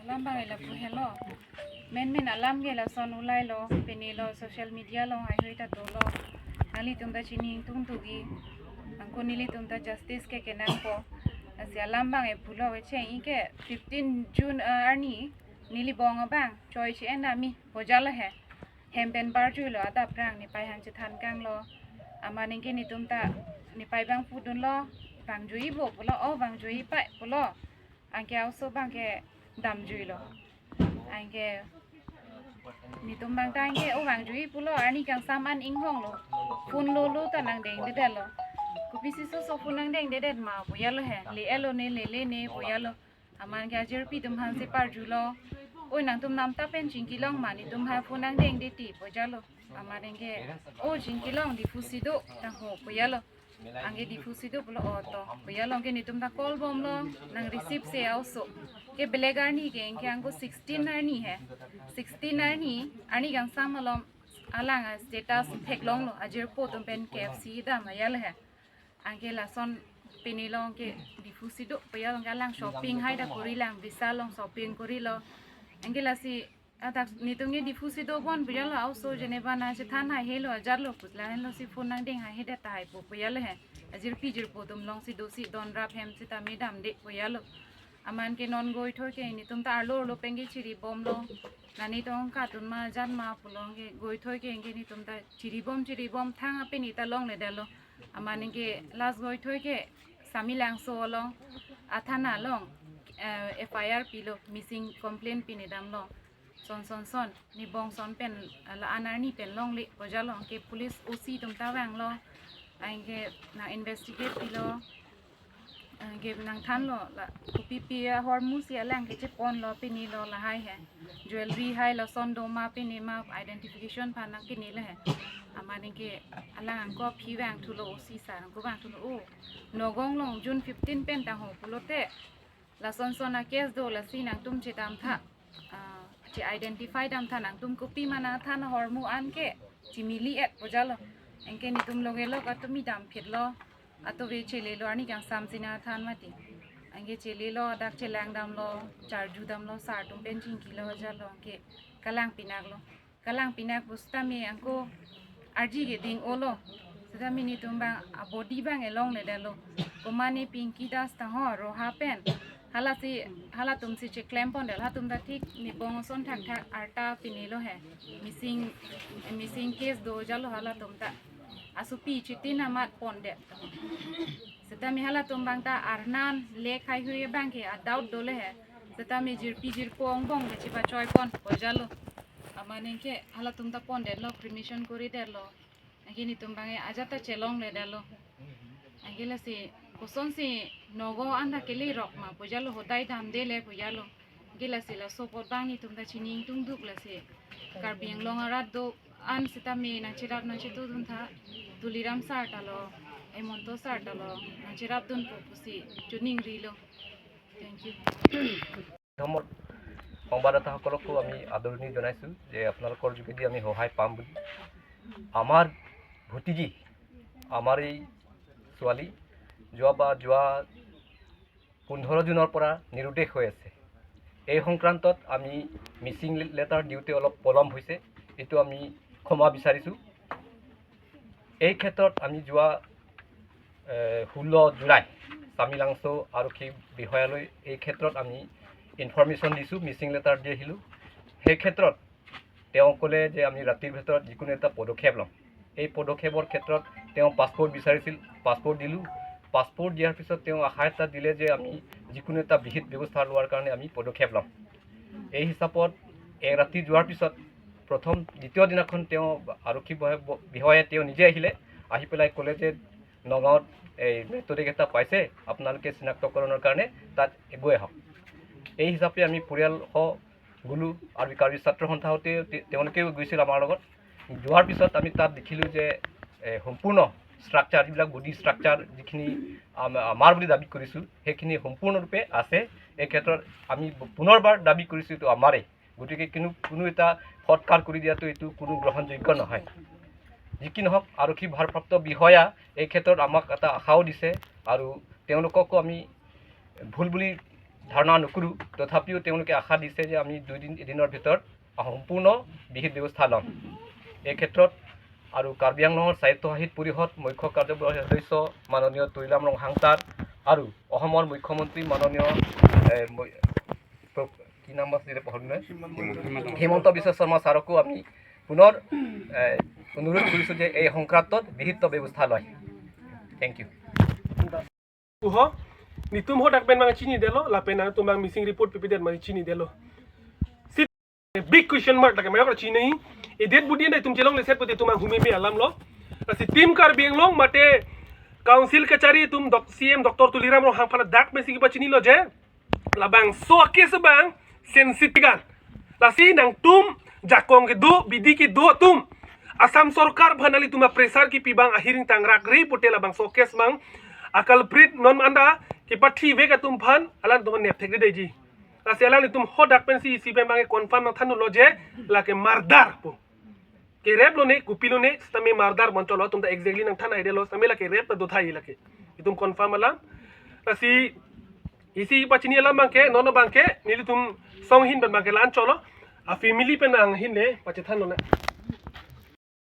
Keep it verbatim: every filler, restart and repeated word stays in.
Alam abang lapu helo. Menmen alam ke lason ulailo, pini lo social media along haihui ta dolo. Nanglitum ta chini ingtung tugi. Anke nelitum ta justice ke kenangpo. Lasi alam abang e pulo, kecheng-i ke fifteen June, eh, arni neli bong abang choi chi-en ami pojalo he. Hem pen parjuilo, adap rang nepei aphan chethan kanglo. Amat anke netum ta nepei abang pudunlo, vangjui bo pulo, o vangjui pei pulo. Anke oso abang ke damjuilo. Anke netum abang ta anke o vangjui pulo, arni kangsam an inghonglo. Phone lo lo ta nangdengdedetlo. Kopisi soso phone nangdengdedet ma pojalo he. Le-etlo ne, lele ne pojalo. Amat anke ajirpi atum aphansi parjulo. Oi, nangtum namtap pen chingkilong ma, netum aphan phone nangdengde ti pojalo. Amat anke, o, chingkilong, Diphu si do, tangho pojalo. Anke Diphu si do pulo, o to pojalo, anke netum ta call bomlo, nang receive-se oso. Ke belek arni ke, anke anke sixteen arni he. Sixteen arni, arni kangsam alom alang a-status theklonglo, ajirpo atum pen K F C dam ajal he. Anke lason pini lo anke Diphu si do pojalo, anke alang shopping hai ta korilang, Vishal along shopping korilo. Anke lasi adak netum ke Diphu si do bon pojalo, oso jeneba nangchethan haihelo, ajarlo putla henlo si phone nangdeng haihedet tahai po pojalo he. Ajirpi jirpo atum along si do si don rap hem sitame damde pojalo. Amat anke non goithoi ke netum ta arlo arlo pen ke chiri bomlo. Nani tong katun ma jan ma pulo, anke goithoi ke anke netum ta chiri bom chiri bom thang ape neta longledetlo. Amat anke last goithoi ke Samelangso along, a thana along, eh, F I R pilo, missing complaint pine damlo. Son son son, ne bong son pen, eh, la-an arni pen longle pojalo, anke police O C atum ta vanglo. Anke nang investigate pilo. Anke nangthanlo, la kopipi ahormu si alang ke cheponlo, pini lo lahai he. Jewelry hai lason do ma, pini ma, identification aphan nangkinilo he. Amat anke alang anke aphi vangthulo, O C sir anke vangthulo, o, Nagaon along June fifteen pen tangho pulote, lason son a-case do, lasi nangtum chedamtha, ah, che-identify damtha, nangtum kopima nangthan ahormu an ke chimili-et pojalo. Anke netum loge lo katumi damphitlo. Atove chelelo, arni kangsam si nangthan mati. Anke chelelo, dak chelang damlo, charju damlo, sir atum pen chingkilo ajalo, anke kalang pinaklo. Kalang pinak pusitame anke arji ke ding-olo. Sitame netum abang a-body abang e longledetlo. Komat ne Pinky Das tangho, Roha pen. Halasi, halatum si cheklem pondet, halatum ta thik ne bong ason thakthak arta pinilo he. Missing, missing case do ajalo halatum ta. Asopi chitin amat pondet. Sitame halatum abang ta arnan le khaihui abang ke a-doubt dolo he. Sitame jirpi jirpo angbong ke chepachoi pon pojalo. Amat anke halatum ta pondetlo, cremation koridetlo. Anke netum abang e ajat ta chelongledetlo. Anke lasi kosonsi Nagaon an ta kelerok ma pojalo, hodai damdele pojalo. Anke lasi laso apot abang netum ta chini ingtung duk lasi. Karbi Anglong arat do-an sitame nangcherap nangchetudun tha, Tuliram sir ta lo, Hemanta sir ta lo, nangcherapdunpo pusi choningrilo. Thank you. প্ৰথমত সংবাদদাতাসকলকো আমি আদৰণি জনাইছোঁ যে আপোনালোকৰ যোগেদি আমি সহায় পাম বুলি। আমাৰ ভতিজী, আমাৰ এই ছোৱালী যোৱা বা যোৱা পোন্ধৰ জুনৰ পৰা নিৰুদ্দেশ হৈ আছে। এই সংক্ৰান্তত আমি মিচিং লে-, লেটাৰ দিওঁতে অলপ পলম হৈছে, এইটো আমি ক্ষমা বিচাৰিছোঁ। এই ক্ষেত্ৰত আমি যোৱা, এ, ষোল্ল জুলাই চামিলাংচো আৰক্ষী বিষয়ালৈ এই ক্ষেত্ৰত আমি ইনফৰমেশ্যন দিছোঁ, মিচিং লেটাৰ দি আহিলোঁ। সেই ক্ষেত্ৰত তেওঁ ক'লে যে আমি ৰাতিৰ ভিতৰত যিকোনো এটা পদক্ষেপ ল'ম। এই পদক্ষেপৰ ক্ষেত্ৰত তেওঁ পাছপোৰ্ট বিচাৰিছিল, পাছপোৰ্ট দিলোঁ। পাছপোৰ্ট দিয়াৰ পিছত তেওঁ আশা এটা দিলে যে আমি যিকোনো এটা বিহিত ব্যৱস্থা লোৱাৰ কাৰণে আমি পদক্ষেপ ল'ম। এই হিচাপত এক ৰাতি যোৱাৰ পিছত প্ৰথম, দ্বিতীয় দিনাখন তেওঁ আৰক্ষী বহে-, ব-, বিষয়াই তেওঁ নিজে আহিলে, আহি পেলাই ক'লে যে নগাঁৱত এই মৃতদেহ এটা পাইছে, আপোনালোকে চিনাক্তকৰণৰ কাৰণে তাত গৈ আহক। এই হিচাপে আমি পৰিয়ালসহ গ'লোঁ আৰু কাৰ্বি ছাত্ৰ সন্থাও তে-, তে-, তেওঁলোকেও গৈছিল আমাৰ লগত। যোৱাৰ পিছত আমি তাত দেখিলোঁ যে, এ, সম্পূৰ্ণ ষ্ট্ৰাকচাৰ, যিবিলাক বডি ষ্ট্ৰাকচাৰ, যিখিনি আম-, আমাৰ বুলি দাবী কৰিছোঁ, সেইখিনি সম্পূৰ্ণৰূপে আছে। এই ক্ষেত্ৰত আমি পুনৰবাৰ দাবী কৰিছোঁ, এইটো আমাৰেই। গতিকে কোনো, কোনো এটা সৎকাৰ কৰি দিয়াটো এইটো কোনো গ্ৰহণযোগ্য নহয়। যি কি নহওক, আৰক্ষী ভাৰপ্ৰাপ্ত বিষয়া এই ক্ষেত্ৰত আমাক এটা আশাও দিছে আৰু তেওঁলোককো আমি ভুল বুলি ধৰ্ণা নকৰো, তথাপিও তেওঁলোকে আশা দিছে যে আমি দুই দিন, এদিনৰ ভিতৰত সম্পূৰ্ণ বিহিত ব্যৱস্থা ল'ম। এই ক্ষেত্ৰত আৰু কাৰ্বি আংলঙৰ স্বায়ত্তশাসিত পৰিষদ মুখ্য কাৰ্যবাহী সদস্য মাননীয় তুলিৰাম ৰংহাং ছাৰ আৰু অসমৰ মুখ্যমন্ত্ৰী মাননীয়, এ, মই-, প্ৰ-, কি নাম আছিলে পাহৰিলো নহয়? হিমন্ত বিশ্ব শৰ্মা ছাৰকো আমি পুনৰ, এ, অনুৰোধ কৰিছো যে এই সংক্ৰান্তত বিহিত ব্যৱস্থা লয়। Thank you. Uho, netum hadak pen mang chinidetlo, lapen nangtum mang missing report pipedet mang chinidetlo. Si big question mark lake mayok chinine. Edet budi netum chelongleset pute tum mang humeme alamlo. Lasi Team Karbi Anglong mate Council kachari atum dok C M Doctor Tuliram Ronghang aphan dak mesi kepachinilo je labangso a-case abang sensitive kan. Lasi nangtum jakong kedo, bidi kedo atum Assam sorkar aphan nanglitum a-pressure kipi abang ahiring tangrak ri pute labangso a-case abang a-culprit non anda kepathive atum aphan alanglitum nepthek deji. Lasi alanglitum hadak pensi isi pen abang confirm nangthanlo je lake murder pu. Ke rape lo ne, kopi lo ne, sitame murder boncholo, atum ta exactly nangthan aidelo, sitame lake rape ta dothai lake. Itum confirm alam. Lasi isi pachini alam abangke, non abangke, nelitum song ahin pen abangke la-an cholo. A-family pen nang ahin le, pachethanlo na.